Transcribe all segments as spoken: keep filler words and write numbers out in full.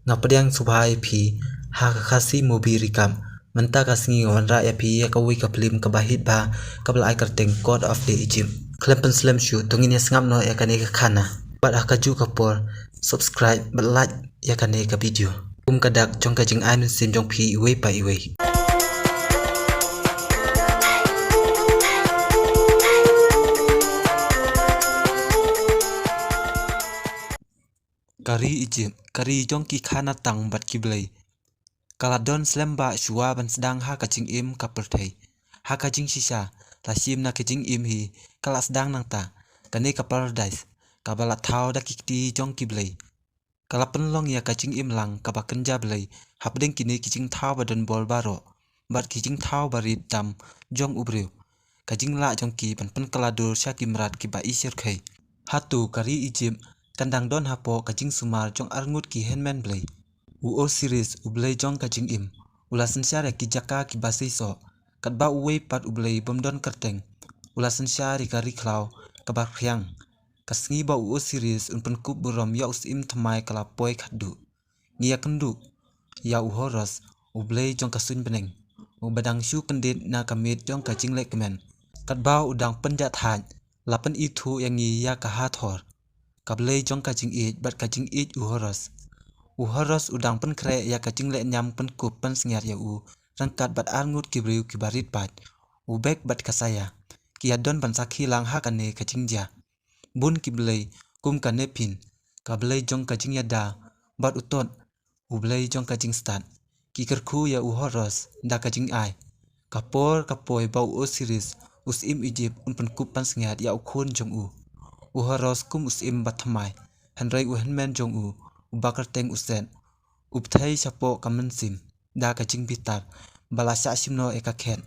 Nga pdiang sngewbha ïa phi ha ka Khasi Movie Recap. Mynta ka sngi nga wanrah ïa phi ïa kawei ka film kaba hit bha, kaba la ai kyrteng Court of the Egypt. Khlem pynslem shuh, to ngin ïa sngap noh ïa kane ka khana. Bad ha kajuh ka por, subscribe bad like ïa kane ka video. Kum ka dak jong ka jingai mynsiem jong phi iwei pa iwei. Ka ri Egypt, ka ri jong ki khana tang bad ki blei. Ka la don slem bha shuwa ban sdang ha ka jingim ka pyrthei. Ha ka jingshisha, la shim na ka jingim hi, ka la sdang nangta kane ka paradise, kaba la thaw da ki kti jong ki blei. Ka la pynlong ïa ka jingim lang kaba kynja blei hapdeng kine ki jingthaw ba don bor baroh bad ki jingthaw ba rit tam jong u briew. Ka jinglah jong ki ban pynkylla dur sha ki mrad kiba i shyrkhei. Hato ka ri Egypt kan dang don hapoh ka jingsumar jong arngut ki hynmen blei? U Osiris, u blei jong ka jingim, u la synshar ïa ki jaka kiba seisoh, katba uwei pat u blei bym don kyrteng u la synshar ïa ka ri khlaw kaba khriang. Ka sngi ba u Osiris un pynkup burom ïa u syiem thymmai ka la poi khatduh. Ngi ïakynduh ïa u Horus, u blei jong ka suiñ bneng, uba dang shu kyndit na ka miet jong ka jingleh kmen. Katba u dang pynjah thait, la pynithuh ïa ngi ïa ka Hathor, ka blei jong ka jingïeit bad ka jingïeit u Horus. U Horus u dang pynkhreh ïa ka jingleh niam pynkup pynsngiat ïa u ryngkat bad arngut ki briew kiba rit paid. U Bek bad ka Saya ki ïadon ban sakhi lang ha kane ka jingjia. Bun ki blei kum ka Nephin, ka blei jong ka jingïada, bad u Thoth, u blei jong ka jingstad, ki kyrkhu ïa u Horus da ka jingai. Ka por ka poi ba u Osiris, u syiem Egypt, un pynkup pynsngiat ïa u khun jong u, u Horus, kum u syiem ba thymmai, hynrei u hynmen jong u, uba kyrteng u Set, u bthei shapoh ka mynsiem da ka jingbitar, ba la shah shim noh ïa ka khet.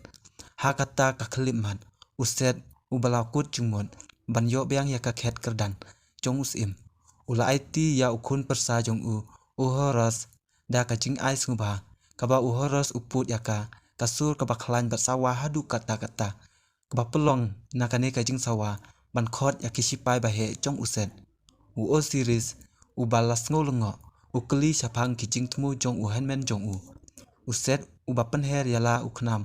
Ha kata ka khyllipmat, u Set, uba la kut jingmut ban ïoh biang ïa ka khet kyrdan jong u syiem, u la aiti ïa u khun pyrsa jong u, u Horus, da ka jingai sngewbha, kaba u Horus u put ïa ka, ka sur kaba khlaiñ bad sawa haduh katta katta, kaba pynlong na kane ka jingsawa ban khot ïa ki shipai baheh jong u Set. U Osiris, uba la sngew lyngngoh, u kylli shaphang ki jingthmu jong u hynmen jong u. U Set, uba pynher ïa la u khnam,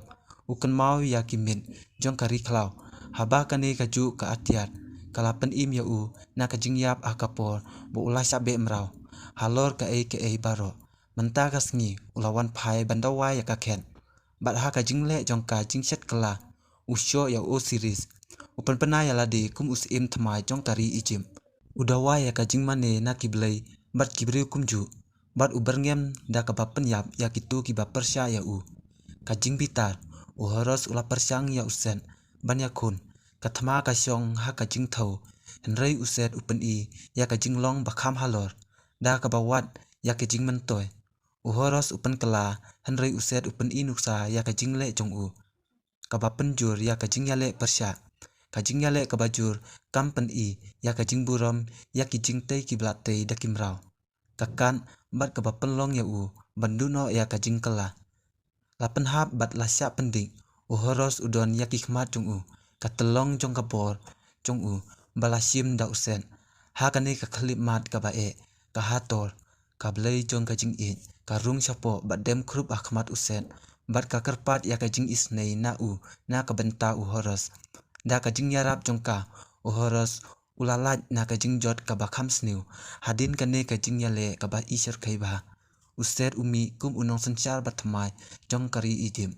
u kynmaw ïa ki miet jong ka ri khlaw. Haba kane kajuh ka atiar ka la pynim ïa u na ka jingïap ha ka por ba u la shah beh mraw halor kaei kaei baroh, mynta ka sngi u la wan phai ban dawa ïa ka khet. Bad ha ka jingleh jong ka jingshet kylla, u shoh ïa u Osiris, u pynpynai ïa lade kum u syiem thymmai jong ka ri Egypt. U dawa ïa ka jingmane na ki blei bad ki briew kumjuh, bad u byrngem da kaba pynïap ïa kito kiba pyrshah ïa u. Ka jingbitar, u Horus u la pyrshang ïa u Set ban ïakhun. Ka thma ka shong ha ka jingthew, hynrei u Set u pyni ïa ka jinglong ba kham halor da kaba wad ïa ka jingmyntoi. U Horus u pynkylla, hynrei u Set u pyni nuksa ïa ka jingleh jong u, kaba pynjur ïa ka jingïaleh pyrshah. Ka jingïaleh kaba jur kam pyni ïa ka jingburom ïa ki jingtei kiba la tei da ki mraw. Ka kat bad kaba pynlong ïa u ban duh noh ïa ka jingkylla. La pynhap bad la shah pyndik, u Horus u don ïa ki khmat jong u, ka tyllong jong ka bor jong u ba la shim da u Set. Ha kane ka khyllipmat kaba eh, ka Hathor, ka blei jong ka jingïeit, ka rung shapoh bad dem khrup ha khmat u Set, bad ka kyrpad ïa ka jingisynei na u na ka bynta u Horus. Da ka jingïarap jong ka, u Horus u la lait na ka jingjot kaba kham sniew hadien kane ka jingïaleh kaba i shyrkhei bha. U Set u mih kum u nongsynshar ba thymmai jong ka ri Egypt.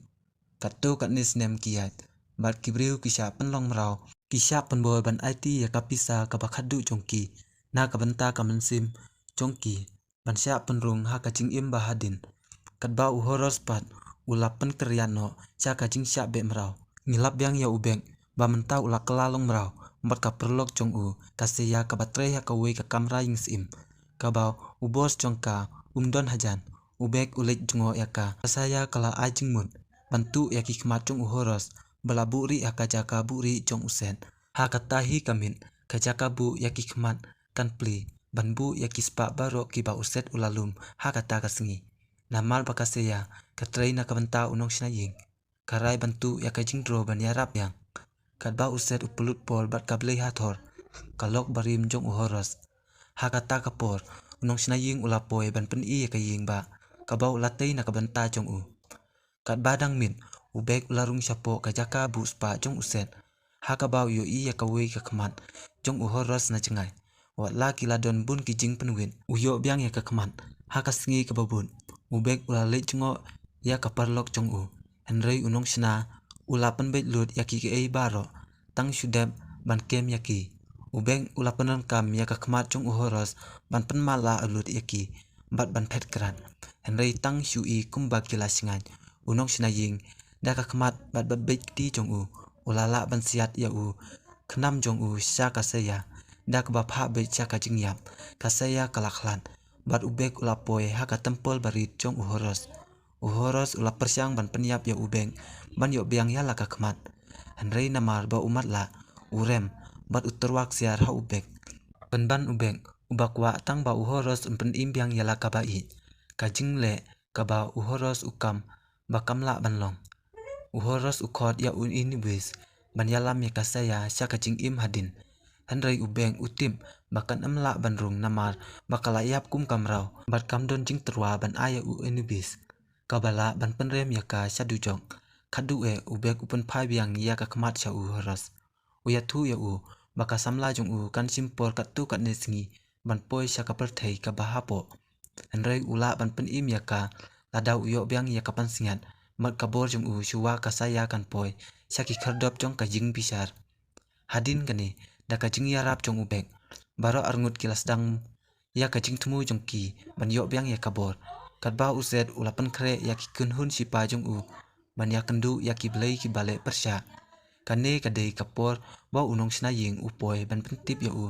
Katto katne snem ki ïaid, bad ki briew ki shah pynlong mraw, ki shah pynbor ban aiti ïa ka pisa kaba khatduh jong ki na ka bynta ka mynsiem jong ki ban shah pynrung ha ka jingim ba hadien. Katba u Horus pat u la pynkyrïat noh sha ka jingshah beh mraw. Ngi lap biang ïa u Bek ba mynta u la kylla long mraw bad ka paralok jong u, ka Saya, kaba trei ha kawei ka kamra ïing syiem, kaba u boss jong ka um don hajan. U Bek u leit jngoh ïa ka, ka Saya ka la ai jingmut ban tuh ïa ki khmat jong u Horus ba la buhrieh ha ka jaka buhrieh jong u Set. Ha kata hi ka miet, ka jaka buh ïa ki khmat kan plie ban buh ïa ki spah baroh kiba u Set u la lum ha kata ka sngi. Namar ba ka Saya ka trei na ka bynta u nongshna ïing, ka rai ban tuh ïa ka jingdro ban ïarap biang. Katba u Set u pynlut por bad ka blei Hathor, ka lok barim jong u Horus. Ha kata ka por, U nongshna ïing u la poi ban pyni ïa ka ïing ba kaba u la tei na ka bynta jong u. Katba dang miet, u Bek u la rung shapoh ka jaka buh spah jong u Set. Ha kaba u ïohi ïa kawei ka khmat jong u Horos na jngai. Wat la ki la don bun ki jingpynwit, u ïoh biang ïa ka khmat. Ha ka sngi kaba bud, u Bek u la leit jngoh ïa ka paralok jong u. Hynrei u nongshna u la pynbeit lut ïa ki ei baroh, tang shu dep ban kem ïa ki. U Bek u la pyndonkam ïa ka khmat jong u Horos ban pynmatlah lut ïa ki bad ban phet krad. Hynrei tang shu i kumba ki la shngaiñ, u nongshna ïing, da ka khmat bad bad beit kti jong u, u la lah ban siat ïa u khnam jong u sha ka saya. Da kaba phah beit sha ka jingïap, ka saya ka la khlad bad u Bek u la poi ha ka templ barit jong u Horos. U Horos u la pyrshang ban pynïap ïa u Bek ban ïoh biang ïa la ka khmat. Hynrei namar ba u matlah, u rem bad u tyrwa ksiar ha u Bek. Pynban u Bek uba kwah tang ba u Horos un pynim biang ïa la kaba ïeit. Ka jingleh kaba u Horos u kam ba kam lah ban long. U Horos u khot ïa u Anubis ban ïalam ïa ka saya sha ka jingim hadien. Hynrei u Bek u tip ba kan ym lah ban rung namar ba ka la ïap kum ka mraw bad kam don jingtyrwa ban ai ïa u Anubis kaba lah ban pynrem ïa ka sha dujok. Khatduh eh u Bek u pynphai biang ïa ka khmat sha u Horos. U ïathuh ïa u ba ka samla jong u kan shim por katto katne sngi ban poi sha ka pyrthei kaba hapoh. Hynrei u lah ban pynim ïa ka lada u ïoh biang ïa ka pansngiat bad ka bor jong u shuwa ka saya kan poi sha ki khyrdop jong ka jingbishar. Hadien kane, da ka jingïarap jong u Bek, baroh arngut ki la sdang ïa ka jingthmu jong ki ban ïoh biang ïa ka bor. Katba u Set u la pynkhreh ïa ki kynhun shipai jong u ban ïakynduh ïa ki blei kiba leh pyrshah. Kane ka dei ka por ba u nongshna ïing u poi ban pyntip ïa u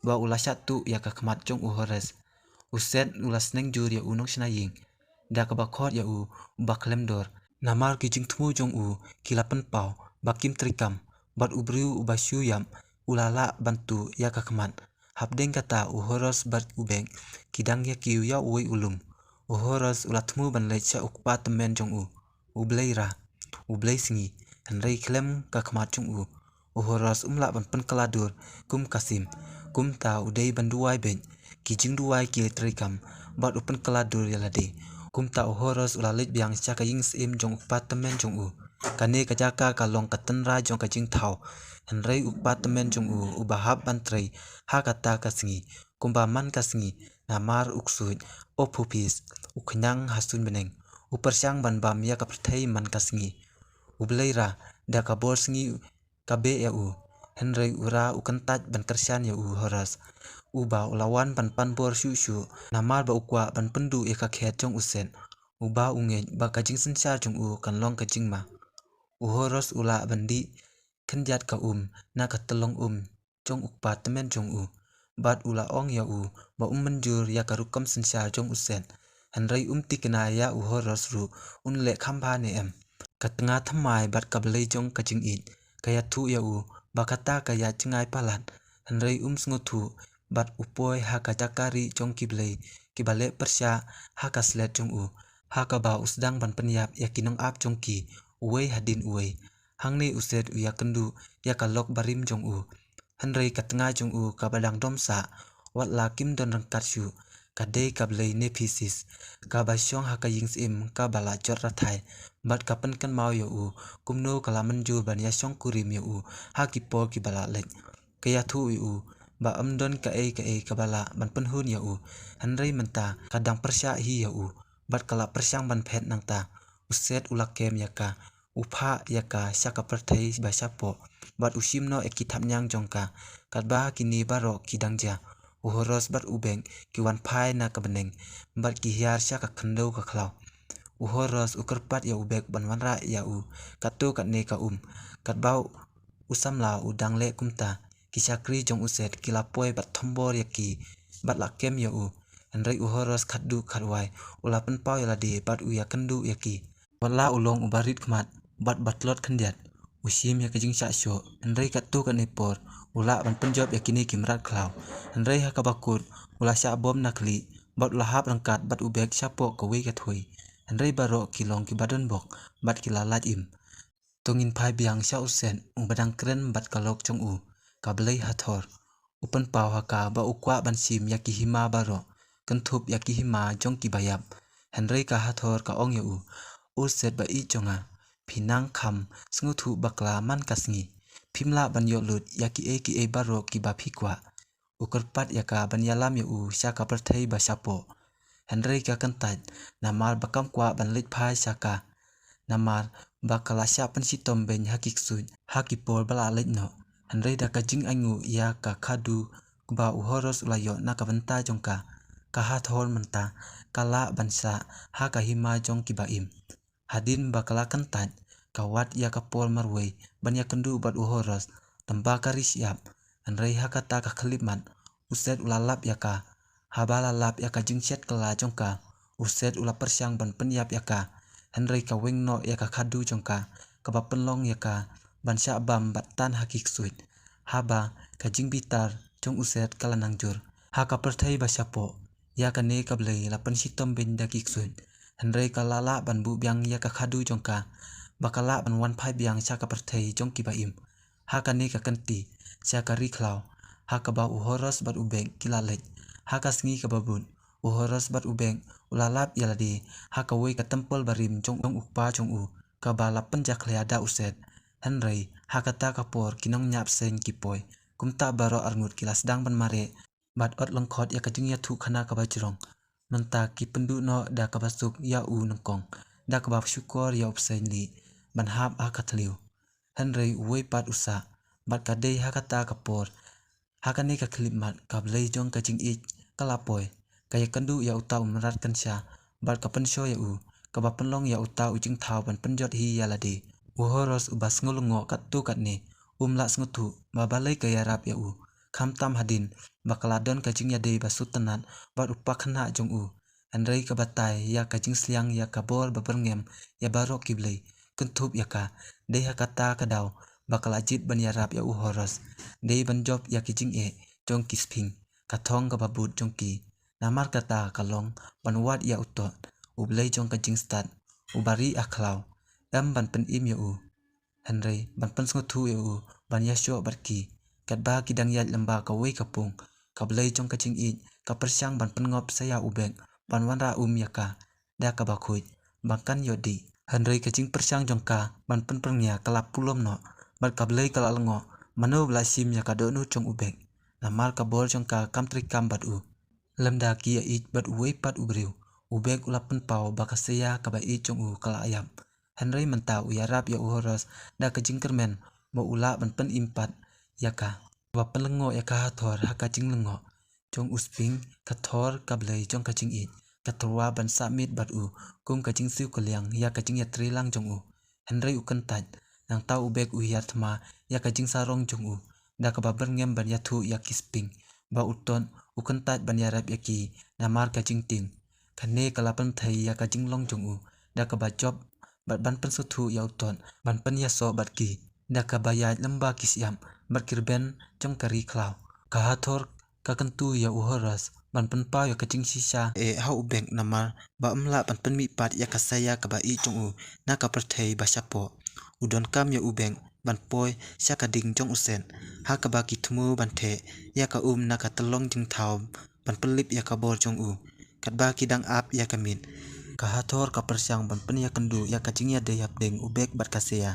ba u la shah tuh ïa ka khmat jong u Horos. U Set u la sneng jur ïa u nongshna ïing da kaba khot ïa u uba khlem dor. Namar ki jingthmu jong u ki la pynpaw ba kim treikam bad u briew uba shu ïap u la lah ban tuh ïa ka khmat. Hapdeng kata u Horos bad u Bek ki dang ïakiew ïa uwei u lum. U Horos u la thmu ban leit sha u kpa tymmen jong u, u Blei Ra, u Blei Sngi, hynrei khlem ka khmat jong u. U Horos um lah ban pynkylla dur kum ka sim. Kumta u dei ban duwai beit. Ki jingduwai ki treikam bad u pynkylla dur ïa lade. Kumta u Horos u la leit biang sha ka ïing syiem jong u kpa tymmen jong u. Kane ka jaka ka long ka tynrai jong ka jingthaw. Hynrei u kpa tymmen jong u uba hap ban trei ha kata ka sngi, kumba man ka sngi, namar u ksuid, u phuphis, u khñiang ha suiñ bneng, u pyrshang ban bam ïa ka pyrthei man ka sngi. U Blei Ra, da ka bor sngi ka beh ïa u. Hynrei u Ra u kyntait ban kyrshan ïa u Horos, uba u la wan ban pan bor shuh shuh namar ba u kwah ban pynduh ïa ka khet jong u Set, uba u ngeit ba ka jingsynshar jong u kan long ka jingma. U Horos u lah ban dih khyndiat ka um na ka tyllong um jong u kpa tymmen jong u bad u la ong ïa u ba um mynjur ïa ka rukom synshar jong u Set. Hynrei um tikna ïa u Horos ruh un leh kham bha ne em. Ka tnga thymmai bad ka blei jong ka jingïeit ka ïathuh ïa u ba kata ka ïaid jngai palat. Hynrei um sngewthuh bad u poi ha ka jaka rieh jong ki blei kiba leh pyrshah ha ka slet jong u, ha kaba u sdang ban pynïap ïa ki nongap jong ki uwei hadien uwei. Hangne u Set u ïakynduh ïa ka lok barim jong u. Hynrei ka tnga jong u kaba dang dom sah, wat la kim don ryngkat shuh, ka dei ka blei Nephisis, kaba shong ha ka ïing syiem kaba la jot rathai bad ka pynkynmaw ïa u kumno ka la mynjur ban ïashong kurim ïa u ha ki por kiba la leit. Ka ïathuh ïa u ba ym don kaei kaei kaba lah ban pynhun ïa u. Hynrei mynta ka dang pyrshah hi ïa u bad ka la pyrshang ban phet nangta. U Set u la kem ïa ka, u phah ïa ka sha ka pyrthei ba shapoh bad u shim noh ïa ki thapniang jong ka. Katba kine baroh ki dang jia, u Horos bad u Bek ki wan phai na ka bneng bad ki hiar sha ka khyndew ka khlaw. U Horos u kyrpad ïa u Bek ban wanrah ïa u katto katne ka um. Katba u samla u dang leh kumta, ki shakri jong u Set ki la poi bad thombor ïa ki bad la kem ïa u. Hynrei u Horos khatduh khatwai u la pynpaw ïa lade bad u ïakynduh ïa ki. Wat la u long uba rit khmat bad ba tlot khyndiat, u shim ïa ka jingshah shoh. Hynrei katto katne por u lah ban pynjop ïa kine ki mrad khlaw. Hynrei ha kaba kut u la shah bom na khlieh bad u la hap ryngkat bad u Bek shapoh kawei ka thwei. Hynrei baroh ki long kiba don bok bad ki la lait im. To ngin phai biang sha u Set uba dang kren bad ka lok jong u, ka blei Hathor. U pynpaw ha ka ba u kwah ban shim ïa ki hima baroh. kynthup ïa ki hima jong ki ba ïap. Hynrei ka Hathor ka ong ïa u, U Set ba ïeit jong nga, phi nang kham sngewthuh bakla man ka sngi. Phim lah ban ïoh lut ïa kiei kiei baroh ki ba phi kwah. U kyrpad ïa ka ban ïalam ïa u sha ka pyrthei ba shapoh. Hynrei ka kyntait, namar ba kam kwah ban leit phai sha ka. Namar ba ka la shah pynshitom beiñ ha ki ksuid ha ki por ba la leit noh. Hynrei da ka jingainguh ïa ka khadu kaba u Horus u la ïoh na ka bynta jong ka, ka Hathor mynta ka lah ban sah ha ka hima jong ki ba im. Hadien ba ka la kyntait, ka wad ïa ka por marwei ban ïakynduh bad u Horus, tang ba ka ri shyiap. Hynrei ha kata ka khyllipmat, U Set u la lap ïa ka. Haba la lap ïa ka jingshet kylla jong ka, U Set u la pyrshang ban pynïap ïa ka. Hynrei ka weng noh ïa ka khadu jong ka, kaba pynlong ïa ka ban shah bam bad tan ha ki ksuid. Haba ka jingbitar jong U Set ka la nang jur ha ka pyrthei ba shapoh, ïa kane ka blei la pynshitom beiñ da ki ksuid. Hynrei ka la lah ban buh biang ïa ka khadu jong ka, ba ka lah ban wan phai biang sha ka pyrthei jong ki ba im. Ha kane ka kynti, sha ka ri khlaw, ha kaba u Horus bad u Bek ki la leit. Ha ka sngi kaba bud, u Horus bad u Bek u la lap ïa lade ha kawei ka templ barim jong u kpa jong u, kaba la pynjakhlia da U Set. Hynrei ha kata ka por ki nongñiah bseiñ ki poi. Kumta baroh arngut ki la sdang ban mareh bad ot lyngkhot ïa ka jingïathuhkhana kaba jrong. Mynta ki pynduh noh da kaba suk ïa u nyngkong, da kaba shukor ïa u bseiñ lieh ban hap ha ka thliew. Hynrei uwei pat u sah, bad ka dei ha kata ka por. Ha kane ka khyllipmat, ka blei jong ka jingïeit ka la poi. Ka ïakynduh ïa uta u mrad kynsha bad ka pynshoh ïa u, kaba pynlong ïa uta u jingthaw ban pynjot hi ïa lade. U Horus uba sngewlyngngoh katto katne, um lah sngewthuh ba balei ka ïarap ïa u. Khamtam hadien ba ka la don ka jingïadei ba sngewtynnat bad u pakhynnah jong u. Hynrei ka batai ïa ka jingsliang ïa ka bor ba byrngem ïa baroh ki blei, kynthup ïa ka. Dei ha kata ka daw ba ka la jied ban ïarap ïa u Horus. Dei ban jop ïa ki jingeh jong ki Sphinx, ka thong kaba bud jong ki. Namar kata ka long ban wad ïa u Thoth, u blei jong ka jingstad, uba rieh ha khlaw, em ban pynim ïa u, hynrei ban pynsngewthuh ïa u ban ïashoh bad ki. Katba ki dang ïaid lyngba kawei ka pung, ka blei jong ka jingïeit ka pyrshang ban pynngop sa ïa u Bek ban wanrah um ïa ka da kaba khuid ba kan ïoh dih. Hynrei ka jingpyrshang jong ka ban pynpyrngia ka la pulom noh, bad ka blei ka la lyngngoh, mano ba la shim ïa ka dohnud jong u Bek. Namar ka bor jong ka kam treikam bad u. Lymda ki ïaieit bad uwei pat u briew, u Bek u la pynpaw ba ka Seiya kaba ïeit jong u ka la ïap. Hynrei mynta u ïarap ïa u Horus da ka jingkyrmen ba u lah ban pynim pat ïa ka. Ba pynlyngngoh ïa ka Hathor ha ka jinglyngngoh jong u Sphinx, ka Thor ka blei jong ka jingïeit, ka tyrwa ban sah miet bad u kum ka jingsiew kylliang ïa ka jingïatreilang jong u. Hynrei u kyntait, nangta u Bek u hiar thma ïa ka jingsarong jong u, da kaba byrngem ban ïathuh ïa ki Sphinx ba u Thoth u kyntait ban ïarap ïa ki namar ka jingtieng. Kane ka la pynthei ïa ka jinglong jong u da kaba jop bad ban pynsngewthuh ïa u Thoth ban pynïasoh bad ki, da kaba ïaid lyngba ki shyiap bad ki rben jong ka ri khlaw. Ka Hathor ka kyntu ïa u Horus ban pynpaw ïa ka jingshisha eh ha u Bek namar ba um lah ban pynmihpat ïa ka Seiya kaba ïeit jong u na ka pyrthei ba shapoh. U donkam ïa u Bek ban poi sha ka ding jong u Set, ha kaba ki thmu ban theh ïa ka um na ka tyllong jingthaw ban pynlip ïa ka bor jong u. Katba ki dang ap ïa ka miet, ka Hathor ka pyrshang ban pynïakynduh ïa ka jingïadei hapdeng u Bek bad ka Seiya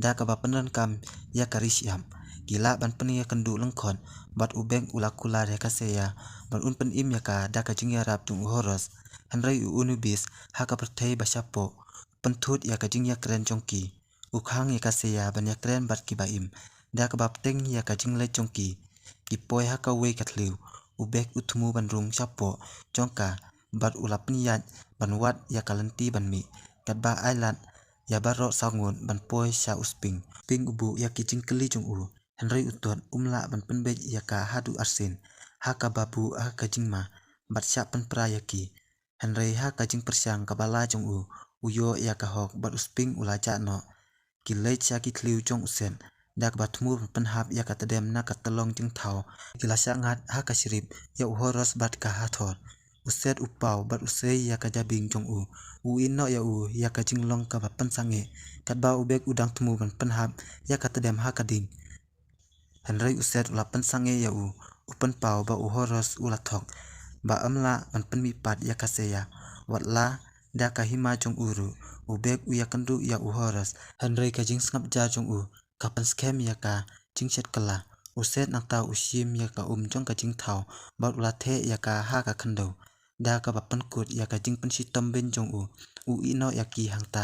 da kaba pyndonkam ïa ka ri shyiap. Ki lah ban pynïakynduh lyngkhot bad u Bek u la kular ïa ka Seiya ban un pynim ïa ka da ka jingïarap jong u Horus. Hynrei u Anubis ha ka pyrthei ba shapoh pynthut ïa ka jingïakren jong ki. U khang ïa ka Seiya ban ïakren bad ki ba im da kaba bteng ïa ka jingleit jong ki. Ki poi ha kawei ka thliew, u Bek u thmu ban rung shapoh jong ka bad u la pynïaid ban wad ïa ka lynti ban mih. Katba ai lad ïa baroh saw ngut ban poi sha u Sphinx. Sphinx u buh ïa ki jingkylli jong u, hynrei u Thoth um lah ban pynbeit ïa ka haduh arsien, ha kaba buh ha ka jingma bad shah pynpra ïa ki. Hynrei ha ka jingpyrshang kaba la jong u, u ïoh ïa ka hok bad u Sphinx u la jah noh. Ki leit sha ki thliew jong u Set da kaba thmu ban pynhap ïa ka tdem na ka tyllong jingthaw. Ki la shah ngat ha ka shrip ïa u Horus bad ka Hathor. U Set u paw bad u sei ïa ka jabieng jong u. U ïehnoh ïa u ïa ka jinglong kaba pynsangeh, katba u Bek u dang thmu ban pynhap ïa ka tdem ha ka ding. Hynrei u Set u la pynsangeh ïa u, u pynpaw ba u Horus u la thok. ba ym lah ban pynmihpat ïa ka Seiya. Wat la da ka hima jong u ruh, u Bek u ïakynduh ïa u Horos, hynrei ka jingsngap jar jong u ka pynskhem ïa ka jingshet kylla. U Set nangta u shim ïa ka um jong ka jingthaw bad u la theh ïa ka ha ka khyndew. Da kaba pynkut ïa ka jingpynshitom beiñ jong u, u ïeh noh ïa ki hangta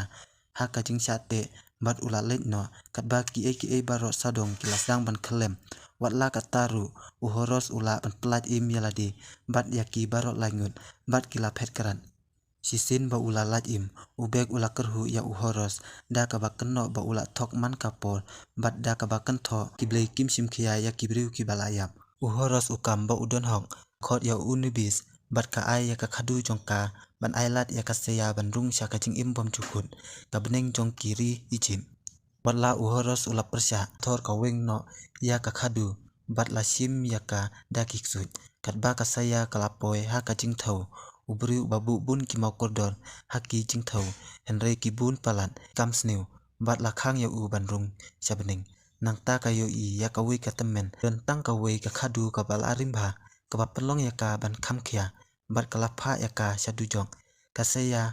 ha ka jingshah teh bad u la leit noh, katba kiei kiei baroh sawdong ki la sdang ban khyllem. Wat la katta ruh, u Horos u la pynpyllait im ïa lade bad ïa ki baroh lai ngut, bad ki la phet krat. Shisien ba u la lait im, u Bek u la kyrhuh ïa u Horos da kaba kynnoh ba u la thok man ka por bad da kaba kynthoh ki blei kim shim khia ïa ki briew kiba la ïap. U Horos u kam ba u don hok, khot ïa u Unibis bad ka ai ïa ka khadu jong ka ban ai lad ïa ka Seiya ban rung sha ka jingim bymjukut, ka bneng jong ki ri Egypt. Wat la u Horos u la pyrshah, thor ka weng noh ïa ka khadu bad la shim ïa ka da ki ksuid. Katba ka Seiya ka la poi ha ka jingthew, u briew uba buh bun ki mawkordor ha ki jingthew, hynrei ki bun palat kam sniew, bad la khang ïa u ban rung sha bneng. Nangta ka ïohi ïa kawei ka tymmen, don tang kawei ka khadu kaba la rim bha, kaba pynlong ïa ka ban kham khia bad ka la phah ïa ka sha dujok. Ka Seiya,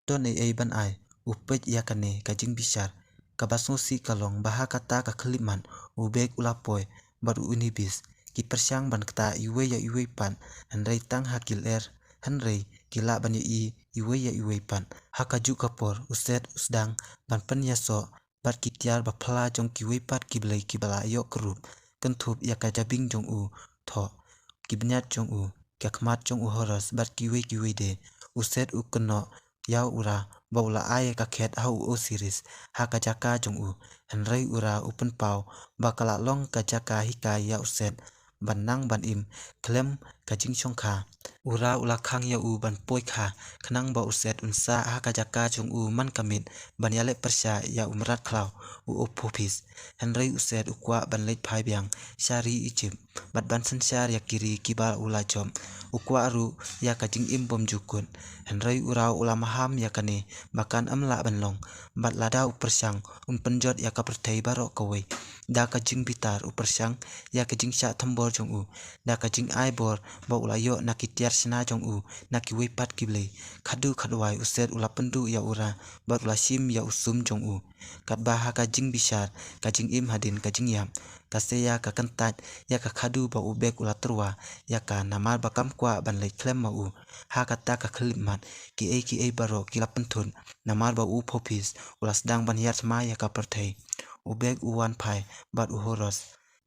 don ei ei ban ai, u peit ïa kane ka jingbishar. Kaba sngewsih ka long ba ha kata ka khyllipmat, u Bek u la poi bad u Unibis ki pyrshang ban ktah iwei ïa iwei pat, hynrei tang ha ki lyer, hynrei ki lah ban ïohi iwei ïa iwei pat. Ha kajuh ka por u Set u sdang ban pynïasoh bad ki tiar ba phylla jong kiwei pat ki blei kiba la ïoh kyrhuh, kynthup ïa ka jabieng jong u, thoh ki bniat jong u, ka khmat jong u Horos bad kiwei kiwei de. U Set u kynnoh ïa u Ra ba u la ai ka khet ha u Osiris ha ka jaka jong u, hynrei u Ra u pynpaw ba ka la long ka jaka hikai ïa u Set ban nang ban im khlem ka jingshongkha. U Ra u la khang ïa u ban poi kha, khnang ba u Set un sah ha ka jaka jong u man ka miet ban ïaleh pyrshah ïa u mrad khlaw, u Apophis. Hynrei u Set u kwah ban leit phai biang sha ri Egypt bad ban synshar ïa ki ri kiba u la jop. U kwah ruh ïa ka jingim bymjukut, hynrei u Ra u la maham ïa kane ba kan ym lah ban long. Bad lada u pyrshang, un pynjot ïa ka pyrthei baroh kawei. Da ka jingbitar u pyrshang ïa ka jingshah thombor jong u, da ka jingai bor ba u la ïoh na ki tiar shna jong u na kiwei pat ki blei. Khadduh khadwai u Set u la pynduh ïa u Ra bad u la shim ïa u sum jong u. Katba ha ka jingbishar, ka jingim hadien ka jingïap, ka Seiya ka kyntait ïa ka khadu ba u Bek u la tyrwa ïa ka, namar ba kam kwah ban leit khlem ma u. Ha kata ka khyllipmat, kiei kiei baroh ki la pynthut, namar ba u Apophis u la sdang ban hiar thma ïa ka pyrthei. U Bek u wan phai bad u Horos,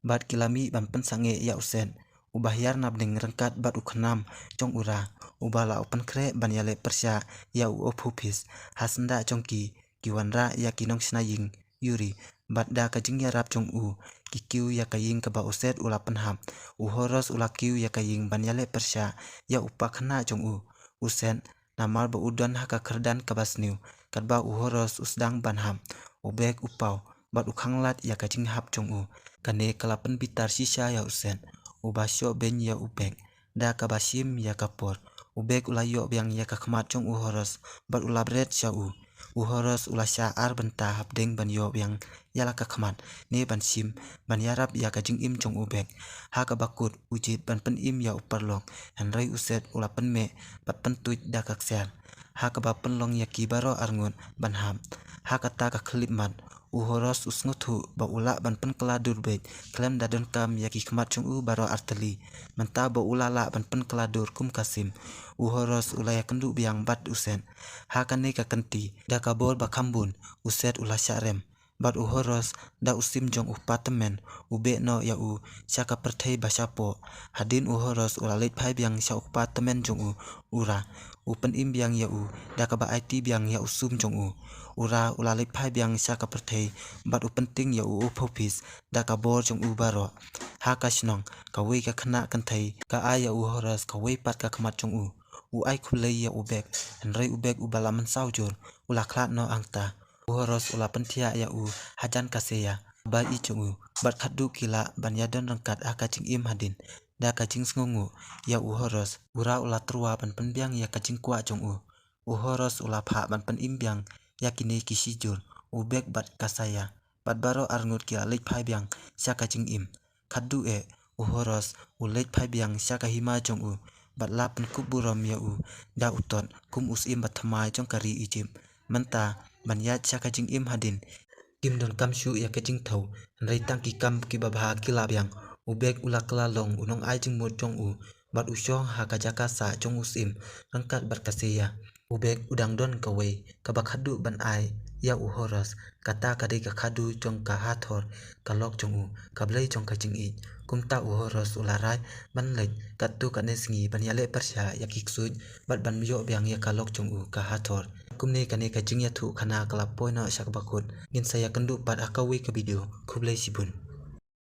bad ki la mih ban pynsangeh ïa u Set uba hiar na bneng ryngkat bad u khnam jong u Ra, uba la u pynkhreh ban ïaleh pyrshah ïa u Apophis. Ha syndah jong ki, ki wanrah ïa ki nongshna ïing ïuri, bad da ka jingïarap jong u, ki kiew ïa ka ïing kaba u Set u la pynhap. U Horos u la kiew ïa ka ïing ban ïaleh pyrshah ïa u pakhynnah jong u, u Set, namar ba u don ha ka kyrdan kaba sniew. Katba u Horos u sdang ban hap, u Bek u paw bad u khanglad ïa ka jinghap jong u. Kane ka la pynbitar shisha ïa u Set, uba shoh beiñ ïa u Bek da kaba shim ïa ka por. U Bek u la ïoh biang ïa ka khmat jong u Horos bad u la bret sha u. U Horos u la shah ar bynta hapdeng ban ïoh biang ïa la ka khmat ne ban shim ban ïarap ïa ka jingim jong u Bek. Ha kaba kut u jied ban pynim ïa u paralok, hynrei u Set u la pynmeh bad pyntuid da ka ksiar. Ha kaba pynlong ïa ki baroh arngut ban hap, ha kata ka khyllipmat, u Horos u sngewthuh ba u lah ban pynkylla dur beit khlem da donkam ïa ki khmat jong u baroh artylli. Mynta ba u la lah ban pynkylla dur kum ka sim, u Horos u la ïakynduh biang bad u Set. Ha kane ka kynti, da ka bor ba kham bun, u Set u la shah rem bad u Horos da u sim jong u kpa tymmen, u beh noh ïa u sha ka pyrthei ba shapoh. Hadien u Horos u la leit phai biang sha u kpa tymmen jong u, u Ra, u pynim biang ïa u da kaba aiti biang ïa u sum jong u. U Ra u la leit phai biang sha ka pyrthei bad u pyntieng ïa u Apophis da ka bor jong u baroh. Ha ka shnong, kawei ka khynnah kynthei ka ai ïa u Horos kawei pat ka khmat jong u. U ai khublei ïa u Bek, hynrei u Bek uba la mynsaw jur u la khlad noh hangta. U Horos u la pynthiah ïa u hajan ka Seiya ba ïeit jong u, bad khadduh ki lah ban ïadon ryngkat ha ka jingim hadien. Da ka jingsngewnguh ïa u Horos, u Ra u la tyrwa ban pynbiang ïa ka jingkwah jong u. U Horos u la phah ban pynim biang ïa kine ki shijur, u Bek bad ka Seiya, bad baroh arngut ki la leit phai biang sha ka jingim. Khadduh eh, u Horos u leit phai biang sha ka hima jong u bad la pynkup burom ïa u da u Thoth kum u syiem bathymmai jong ka ri Ijipt. Mynta ban ïaid sha ka jingim hadien, kim donkam shuh ïa ka jingthew, hynrei tang ki kam kiba bha ki la biang. U Bek u la kylla long u nongai jingmut jong u bad u shong ha ka jaka sah jong u syiem ryngkat bad ka Seiya. U Bek u dang don kawei kaba khadduh ban ai ïa u Horus, kata ka dei ka khadduh jong ka Hathor, ka lok jong u, ka blei jong ka jingïeit. Kumta u Horus u la rai ban leit katto katne sngi ban ïaleh pyrshah ïa ki ksuid bad ban ïoh biang ïa ka lok jong u, ka Hathor. Kumne kane ka jingïathuhkhana ka la poi noh sha kaba kut. Ngin sa ïakynduh pat ha kawei ka video. Khublei shibun.